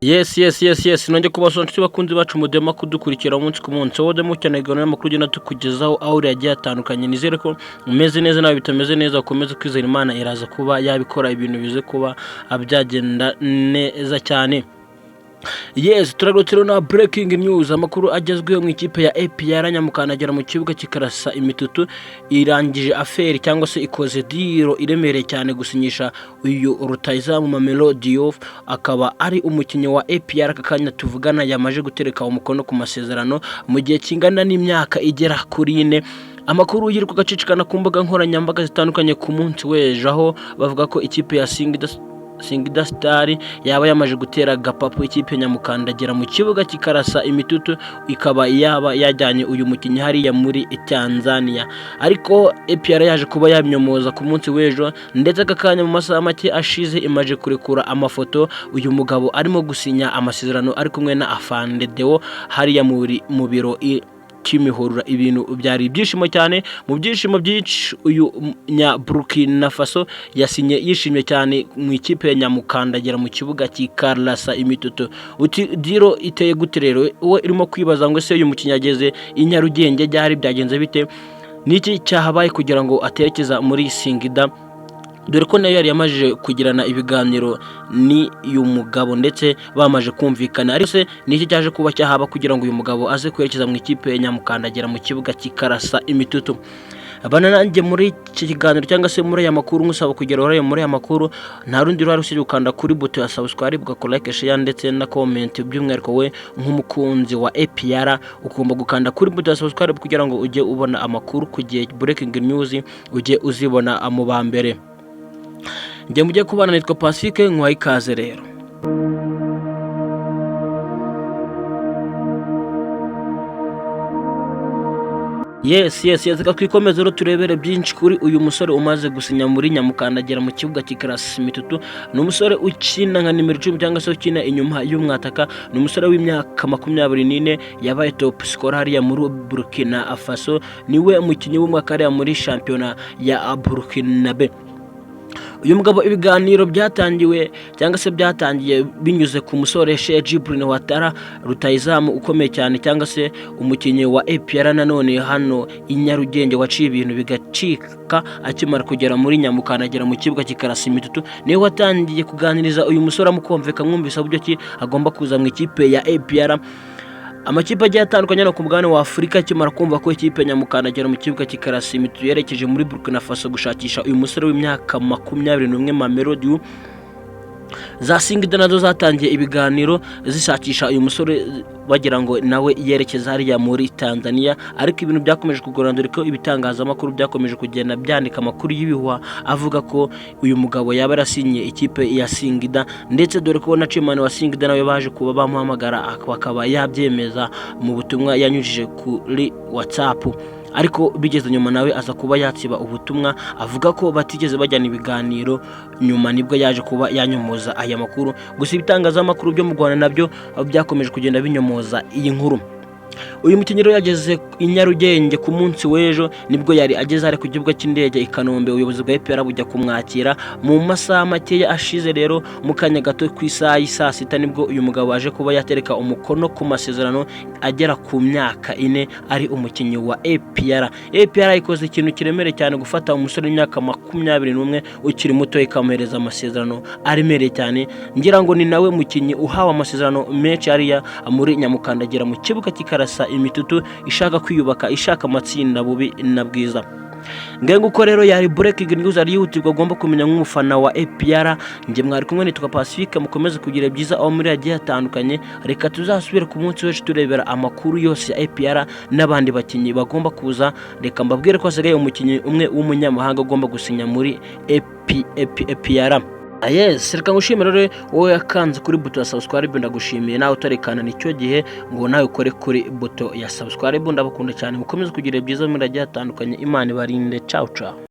Yes, nongeye kubasura inshuti bakunzi bacu mudema kudukurikira umunsi ku munsi. Wowe demo cyane gahunda y'amakuru ugenda tukugezaho aho uri yagiye atandukanye. Nizere ko umeze neza, nawe bitameze neza ukomeze kwizera Imana, iraza kuba yabikora, ibintu bize kuba byagenda neza cyane. Yes, turagarutse rero na breaking news, amakuru agezweho mu ikipe ya APR. Nyamukandagira mu kibuga kikarasa imitutu, irangije affaire cyangwa se ikoze deal iremereye cyane gusinyisha uyu rutahizamu Mamelo Diouf, akaba ari umukinnyi wa APR. Aka kanya tuvugana yamaze gutereka umukono ku masezerano mu gihe kingana n'imyaka igera kuri 4. Amakuru yirirwa agacicikana ku mbuga nkoranyambaga zitandukanye ku munsi w'ejo, aho bavuga ko ikipe ya Singida Star yaba yamaze gutera gapapu ikipe Nyamukandagira mu kibuga kikarasa imitutu, ikaba yaba yajyanye uyu mukinnyi hariya muri Tanzania. Ariko APR yaje kuba yabinyomoza ku munsi w'ejo, ndetse aka kanya mu masaha make ashize imaze kurekura amafoto uyu mugabo arimo gusinya amasezerano ari kumwe na Afande Deo hariya muri mu biro Kimihurura. Ibintu byari ibyishimo cyane. Mu byishimo byinshi, uyu nya Burkina Faso yasinye yishimye cyane mu ikipe ya Nyamukandagira mu kibuga kikarasa imitutu. Uti deal iteye gute rero? Wowe irimo kwibaza ngo ese uyu mukinnyi ageze i Nyarugenge byari byagenze bite? Niki cyahabaye kugira ngo aterekeza muri Singida, dore ko nayo yari yamajije kugirana ibiganiro n'uyu mugabo ndetse bamaze kumvikana? Ariko se niki cyaje kuba cyahaba kugira ngo uyu mugabo aze kwerekeza mu ikipe ya Nyamukandagira mu kibuga kikarasa imitutu? Bana nanjye muri iki kiganiro cyangwa se muri aya makuru, nkusaba kugira uruhare muri aya makuru. Nta rundi ruhare usibye gukanda kuri buto ya subscribe, ugakora like, share ndetse na comment. By'umwihariko we nk'umukunzi wa APR ugomba gukanda kuri buto ya subscribe kugira ngo ujye ubona amakuru ku gihe, breaking news ujye uzibona mu ba mbere. Njye mujye kubana nitwa Pacifique, nkuhaye ikaze rero. Yes, reka twikomeze rero turebere byinshi kuri uyu musore umaze gusinya muri Nyamukandagira mu kibuga cy'ikarasi mitutu. Ni umusore ukina nka nimero 10 cyangwa se ukina inyuma y'umwataka. Ni umusore w'imyaka 24, yabaye top scorer hariya muri Burkina Faso, niwe mukinnyi w'umwaka hariya muri shampiyona ya Burkinabe. Uyu mugabo ibiganiro byatangiwe cyangwa se byatangiye binyuze ku musore Cheick Djibril Ouattara, rutahizamu ukomeye cyane cyangwa se umukinnyi wa APR nanone hano i Nyarugenge, waciye ibintu bigacika akimara kugera muri Nyamukandagira mu kibuga kikarasa imitutu. Niwe watangiye kuganiriza uyu musore, amukomveka, amwumvisa buryo ki agomba kuza mu ikipe ya APR. Amakipe agiye atandukanye hano ku mugabane wa Afurika akimara kumva ko ikipe Nyamukandagira mu kibuga kikarasa imitutu yerekeje muri Burkina Faso gushakisha uyu musore w'imyaka 21 Mamelodi, za Singida nazo zatangiye ibiganiro zishakisha uyu musore, bagira ngo nawe yerekeza hariya muri Tanzania. Ariko ibintu byakomeje kugorana, dore ko ibitangazamakuru byakomeje kugenda byandika amakuru y'ibihuha avuga ko uyu mugabo yaba yarasinye ikipe ya Singida, ndetse dore ko na chairman wa Singida nawe baje kuba bamuhamagara bakaba yabyemeza mu butumwa yanyujije kuri WhatsApp. Ariko bigeze nyuma nawe aza kuba yatsiba ubutumwa, avuga ko batigeze bajyana ibiganiro. Nyuma nibwo yaje kuba yanyomoza aya makuru. Gusa ibitangazamakuru byo mu Rwanda nabyo byakomeje kugenda binyomoza iyi nkuru. Uyu mukinnyi rero yageze i Nyarugenge ku munsi w'ejo, nibwo yari ageze hari ku kibuga cy'indege i Kanombe, ubuyobozi bwa APR bujya kumwakira. Mu masaha makeya ashize rero, mu kanya gato ku isaha y'i saa 6, nibwo uyu mugabo aje kuba yatereka umukono ku masezerano agera ku myaka 4 ari umukinnyi wa APR. APR ikoze ikintu kiremereye cyane gufata umusore w'imyaka 21 ukiri muto ikamuhereza amasezerano aremereye cyane. Ngira ngo ni nawe mukinnyi uhawe amasezerano menshi hariya muri Nyamukandagira mu kibuga kikarasa imitutu, ishaka kwiyubaka, ishaka amatsinda bubi na bwiza. Nge nguko rero yari breaking news yari yihutirwa agomba kumenya nk'umufana wa APR. Njye mwari kumwe nitwa Pacifique, mukomeze kugira byiza aho muri hagiye hatandukanye. Reka tuzasubire ku munsi w'ejo turebera amakuru yose ya APR n'abandi bakinnyi bagomba kuza. Reka mbabwire ko hasigaye umukinnyi umwe w'umunyamahanga ugomba gusinya muri APR. Yes, reka ngushimire rero wowe yakanze kuri buto ya subscribe, ndagushimiye. Nawe utarekana nicyo gihe ngo nawe ukore kuri buto ya subscribe. Ndabakunda cyane, mukomeze kugira byiza muri hagiye hatandukanye. Imana ibarinde. Ciao ciao.